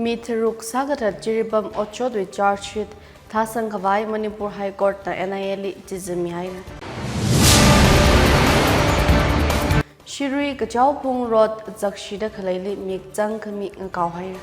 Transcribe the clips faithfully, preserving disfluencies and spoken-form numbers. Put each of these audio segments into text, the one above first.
Mi tharuk sākathat Jiribam otshotwui charge sheet thāsang khavai Manipur High Court na N I A li chizamihaira. Shirui Kachaophung Road zakshida khaleili mik zangkhami ngakaohaira.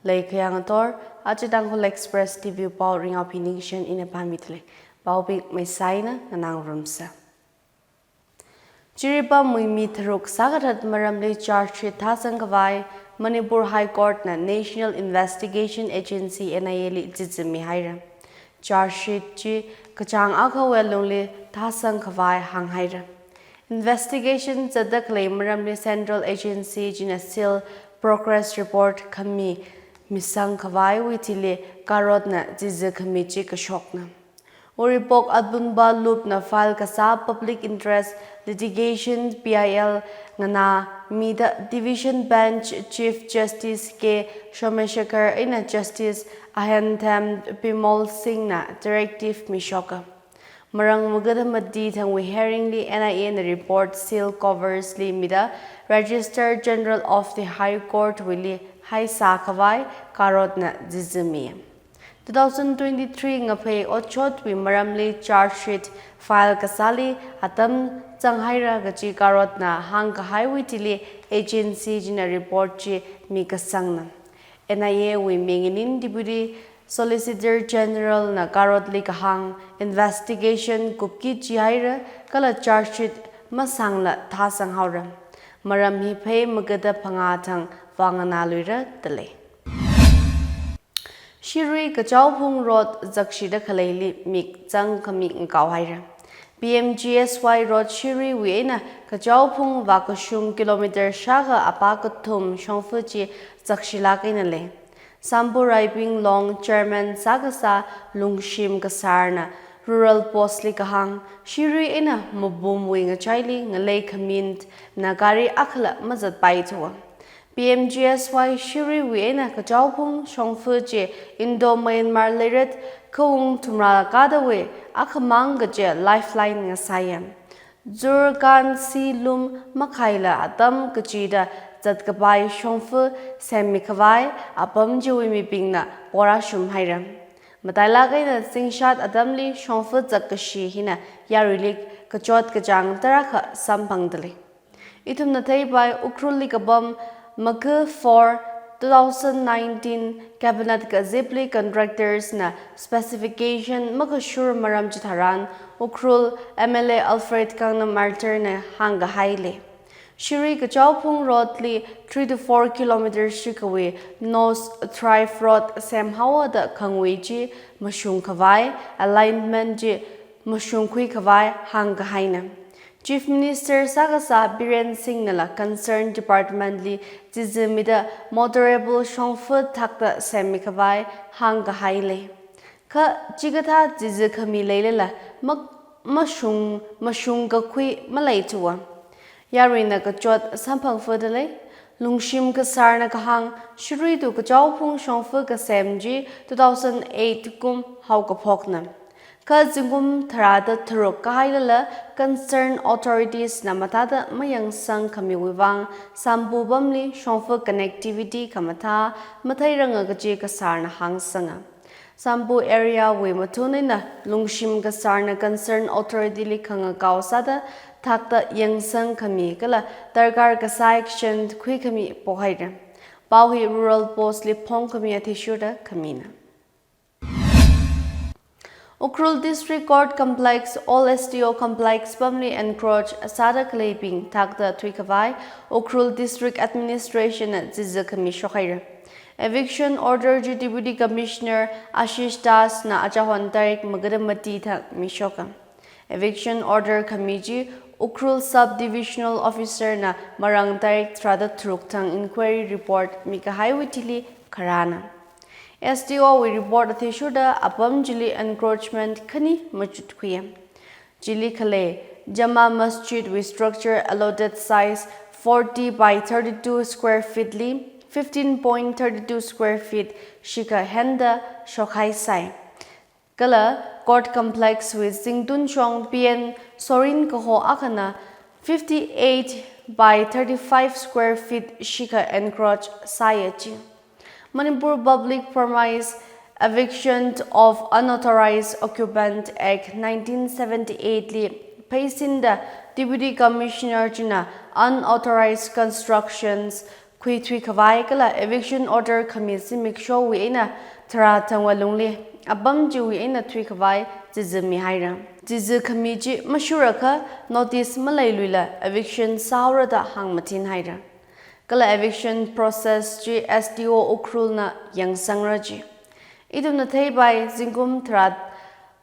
Leikhayang ator, aja Tangkhul Express T V pao Ringao Phiningshen ina pāmidalei. Paobing maisaina nganāngarumsa. Jiribamwui mi tharuk sākathat maramli charge sheet thāsang khavai Manipur High Court na National Investigation Agency, N I A li chizamihaira. Charge sheet chi kachāng akhawui lungli thāsang khavai hānghaira. Investigation zatda khalei maramli Central Agency china seal progress report khami misang khavaiwui thili karotna chizi khami chi kashokna. Uripok Atbunba Lupna file kasā Public Interest Litigation, P I L, nganāmida Division Bench Chief Justice K Somashekar eina Justice Ahentham Bimol Singh na directive mishoka. Marāng magada mati thangwui hearing li N I A na report seal covers li mida Registrar General of the High Court wuili haisā khavai karotna chizami. Two thousand twenty-three ngaphei otshotwui maramli charge sheet file kasāli atam zanghaira kaji karotna hāngkahaiwui thili agency china report chi mikasangna. N I A wui minginin Deputy Solicitor General na karotli kahāng investigation kupki jihaira kala charge sheet masangla thāsanghaora. Maram hi phei magada phangā thang vānganāluira dalei. Shirui Kachaophung Road zakshida khaleili mik zangkhami ngakaohaira. P M G S Y Road Shiruiwui eina Kachaophung vākashung kilometer shākha apā kathum shongfa chi zakshilāk eina lei. Sambu Raibing Long chairman sākasā Lungshim Kasarna Rural Post li kahāng, Shirui eina Mabumwui ngachaili ngalei khamina gari akhala mazatpaithuwa. P M G S Y Shiruiwui eina Kachaophung shongfa chi Indo-Myanmar leiret khaung thumrā kadawui akhamang kaje lifeline ngasāya. Zurkān si lum makhaila atam kachida zatkapai shongfa semmi khavai apam chiwui mibingna pora shumhaira. Matailāk eina zingshat atamli shongfa zakkashi hina yaruili kachot kachāng tarākha samphangdalei. Ithumna theipai Ukhrulli kapam Makha four two thousand nineteen Cabinet kazipli contractors na specification makashur maram chitharan Ukhrul M L A Alfred Kangnam Arthur na hāngkahailei. Shirui Kachaophung Road li three to four kilometers shikhawui North Thrive Road semhaoda khangui chi mashung khavai, alignment chi mashungkhui khavai hāngkahaina. Chief Minister sākasā Biren Singh nala concerned department li chizamida motorable shongfa thakta semmi khavai hāngkahailei. Kha chikathā chizi khami leilala mak-, mashung, mashungkakhui maleithuwa. Yaruina kachot samphangfadalei. Lungshim Kasarna kahāng, Shirui to Kachaophung shongfa kasem chi two thousand eight kum haokaphokna. Kha zingkum tharāda tharuk kahailala concerned authorities na mathāda mayangsang khamiwui vang Sambu pamli shongfa connectivity khamathā matheiranga kaji Kasarna hāngsanga. Sambu area wui mathun eina Lungshim Kasarna concerned authority li khangakao sāda thakta yangsang khami kala darkar kasā action khuikhami pohaira. Pao hi Rural Post li phongkhami athishurda khamina. Ukhrul District Court Complex, Old S D O Complex pamli encroach sāda khaleibing thakta thuikhavai Ukhrul District Administration na chizi khami shokhaira. Eviction order chi Deputy Commissioner Ashish Das na achahon tarik magada mati thang mishoka. Eviction order khami chi Ukhrul Sub Divisional Officer na marāng tarik tharāda tharuk thang inquiry report mikahaiwui thili kharāna. S D O wui report athishurda apam chili encroachment khani machutkhuiya. Chili khalei Jama Masjid wui structure allotted size forty by thirty-two square feet li fifteen point thirty-two square feet shikha henda shokhaisai. Kala court complex wui zingtunshong P N Sorin kaho akhana fifty-eight by thirty-five square feet shikha encroach sāya chi. Manipur Public Promise Eviction of Unauthorized Occupant Act nineteen seventy-eight li pheisinda Deputy Commissioner china unauthorized constructions khuithui khavai kala eviction order khami zimikshowui eina tharā thangwui lungli apam chiwui eina thuikhavai chizi mihaira. Chizi khami chi mashurakha notice maleiluila eviction sāhaora da hāngmathin haira. Kala eviction process chi S D O Ukhrul na yangsangra chi. Ithumna theipai zingkum tharā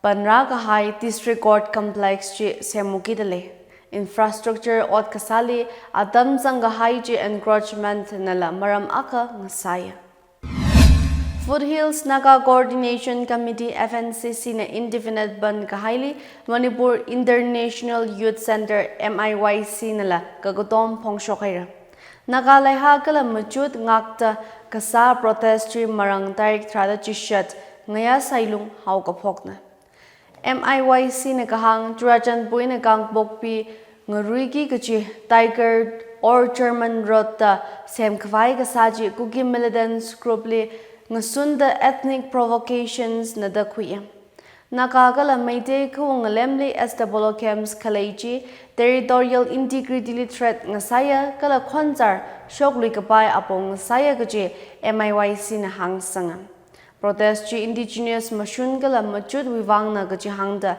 panrā kahai District Court Complex chi semukida lei. Infrastructure ot kasāli atam zangkahai chi encroachment nala maram akha ngasāya. Foothills Naga Coordination Committee, F N C C na indefinite bandh kahaili Manipur International Youth Centre, M I Y C nala kakatom phongshok haira. Naga leihā kala machut ngakta kasā protest chi marāng tarik tharāda chishat ngayā sailung haokaphokna. M I Y C na kahāng Churachandpur eina Kangpokpi ngaruiki kachi Tiger or German Road da semkhavai kasā chi Kuki militants group li ngasunda ethnic provocations na da khuiya. Naga kala Meitei khaung ngalemli S W O camps khalei chi territorial integrity li threat ngasāya kala khonzar shoklui kapai apong ngasāya kachi M I Y C na hāngsanga. Protest chi indigenous mashun kala machutwui vangna kachi hāngda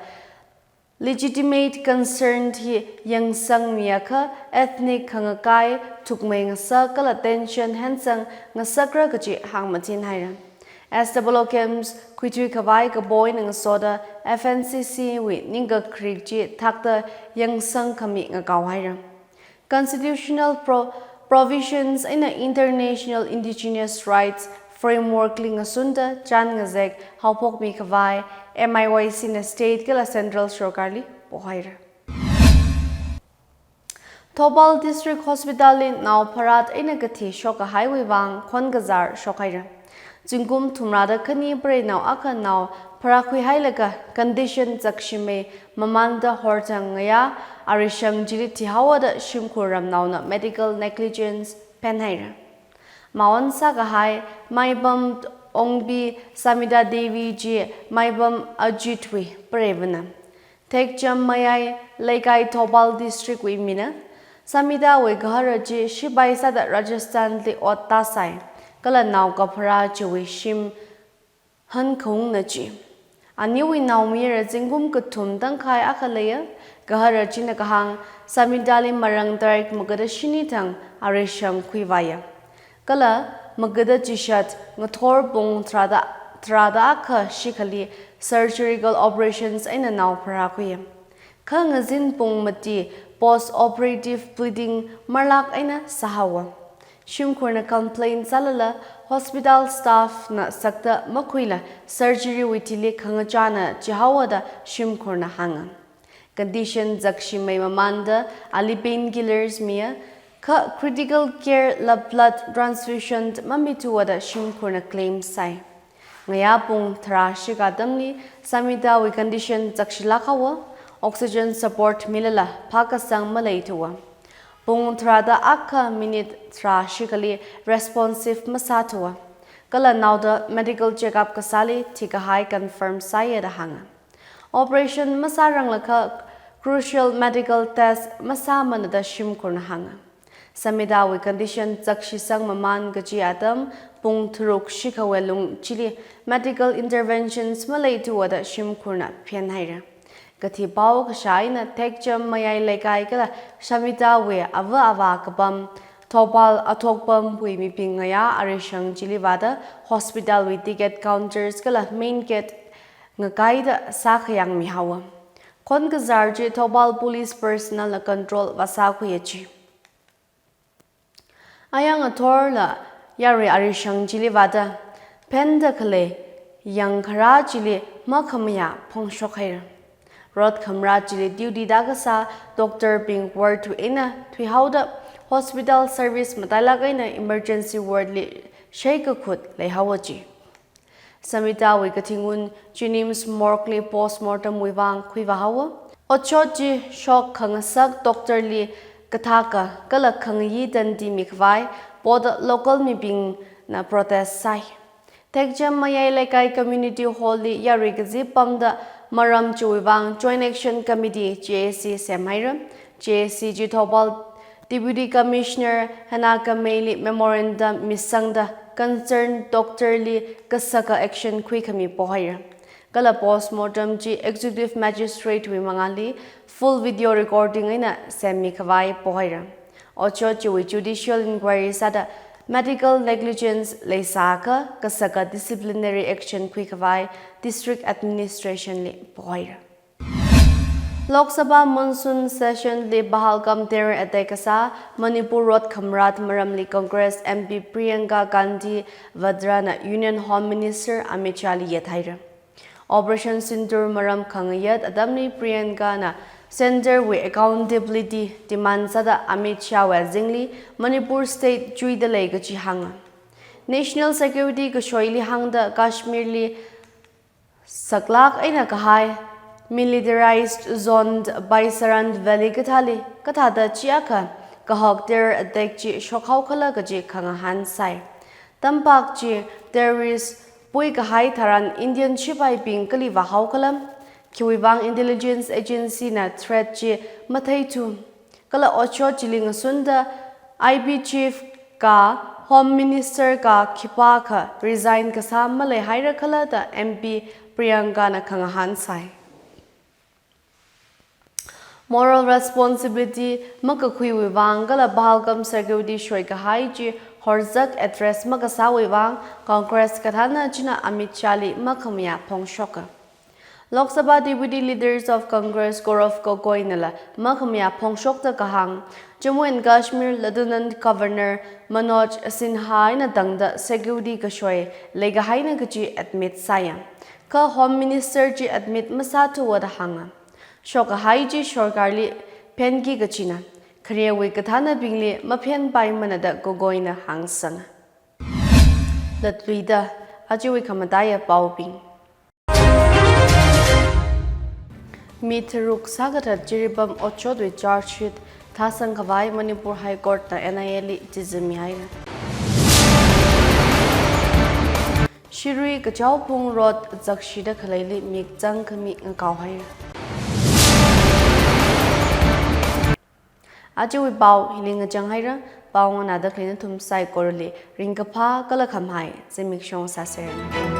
legitimate concern hi yangsangmiakha ethnic khangakai thukmei ngasak kala tension hensang ngasakra kachi hāngmathin haira. S W O camps khuithui khavai kapo eina ngasoda F N C C wui ningkakrik chi thakta yangsang khami ngakao haira. Constitutional pro-, provisions eina international indigenous rights framework li ngasunda chān ngazek haophokmi khavai M I Y C na state kala central sorkar li pohaira. Thoubal District Hospital li nao pharat eina kathi shokkahaiwui vang khon kazar shokhaira. Zingkum thumrāda khani preinao akha nao pharākhui hailaga condition zakshimei mamanda horthang ngayā arishang chili thihaowa da shimkhur ramnaona medical negligence phenhaira. Maon sākahai Maibam Ongbi Samita Devi chi Maibam Ajit wui preivana. Thekcham Mayai Leikai Thoubal District wui mina. Samita wui gahara chi shipai sāda Rajasthan li ot tāsai. Kala nao kapharā chiwui shim hankhaungna chi. Aniwui naomayara zingkum kathum tangkhai akha leiya, gahara china kahāng Samita li marāng tarik magada shini thang arishang khuivāya. Kala magada chishat ngathor pung tharāda, tharāda akha shikhali surgical operations eina nao pharākhuiya. Kha ngazin pung mati post operative bleeding marlak eina sāhaowa. Shimkhurna complain sālala hospital staff na sakta makhuila surgery wui thili khangachāna chihaowa da shimkhurna hānga. Condition zakshimei mamanda ali painkillers miya, kha critical care la blood transfusion mamithuwa da shimkhurna claim sai. Ngayā pung tharā shikha atamli Samita wui condition zakshilak haowa, oxygen support milala phākasang maleithuwa. Pung tharāda akha minute tharā shikhali responsive masāthuwa. Kala naoda medical checkup kasāli thikahai confirm sāya da hānga. Operation masāranglakha crucial medical test masāmana da shimkhurna hānga. Samita wui condition zakshisang mamān kachi atam pung tharuk shikhawui lung chili medical interventions maleithuwa da shimkhurna phenhaira. Kathi pao kashā eina Thekcham Mayai Leikai kala Samita wui ava avā kapam Thoubal athokpamwui mibing ngayā arishang chili vāda hospital wui ticket counters kala main gate ngakaida sākhayang mihaowa. Khon kazar chi Thoubal police personnel na control vāsākhuiya chi. Ayang athorla yarui arishang chili vāda phenda khalei yangkharā chili makhamayā phongshok haira. Road khamrā chili duty da kasā doctor bing ward wui eina thuihaoda hospital service matailak eina emergency ward li sheikakhut leihaowa chi. Samitawui kathingun chi NIMS morgue li postmortem wui vang khuivā haowa. Otshot chi shok khangasak doctor li kathaka kala khangayi tandi mikhavai, poda local mibingna protest sai. Thekchem Mayai Leikai Community Hall li yarui kazip pamda maram chiwui vang Joint Action Committee, J A C, semhaira. J A C chi Thoubal Deputy Commissioner Hana Kamei li memorandum misangda concerned doctor li kasaka action khuikhami pohaira. Kala postmortem chi Executive Magistrate wui mangāli full video recording eina semmi khavai pohaira. Otshot chiwui judicial inquiry sāda medical negligence leisākha kasaka disciplinary action khuikhavai District Administration li pohaira. Lok Sabha monsoon session li Pahalgam terror attack kasā Manipur road khamrat maramli Congress M P Priyanka Gandhi Vadra na Union Home Minister Amit Shah li yathaira. Operation Sindoor maram khangayat atamli Priyanka na Centre wui accountability demand sāda Amit Shah wui azingli Manipur state chuida lei kachi hānga. National security kashoili hāngda Kashmir li saklak eina kahai militarized zone Baisaran Valley kathāli kathāda chiakha kahok terror attack chi shokhao khala kaji khangahān sai. Tampak chi terrorist pui kahai tharan Indian shipaibing kali vāhao khala, khiwui vang intelligence agency na threat chi matheithu. Kala otshot chili ngasunda I B chief ka Home Minister ka khipākha resign kasā maleihaira khala da M P Priyanka na khangahān sai. Moral responsibility makakhuiwui vang kala Pahalgam security shoikahai chi horzak address makasāwui vang Congress kathāna china Amit Shah li makhamayā phongshoka. Lok Sabha Deputy Leaders of Congress Gaurav Gogoi nala makhamayā phongshokta kahāng, Jammu and Kashmir Lieutenant Governor Manoj Sinha eina tangda security kashoi leikahaina kachi admit sāya. Kha Home Minister chi admit masāthuwa da hānga. Shokkahai chi sorkarli phenki kachina, kharewui kathānabingli maphenpaimana da Gogoi na hāngsanga. Latluida, ajawui khamataiya paobing. Mi tharuk sākathat Jiribam otshotwui charge sheet thāsang khavai Manipur High Court na N I A li chizammihaira. Shirui Kachaophung Road zakshida khaleili mikchang khami ngakaohaira. Ajawui pao hili ngachanghaira, pao nganāda khalei nathum saikorali ringkaphā kala khamahai zimiksho sāsera.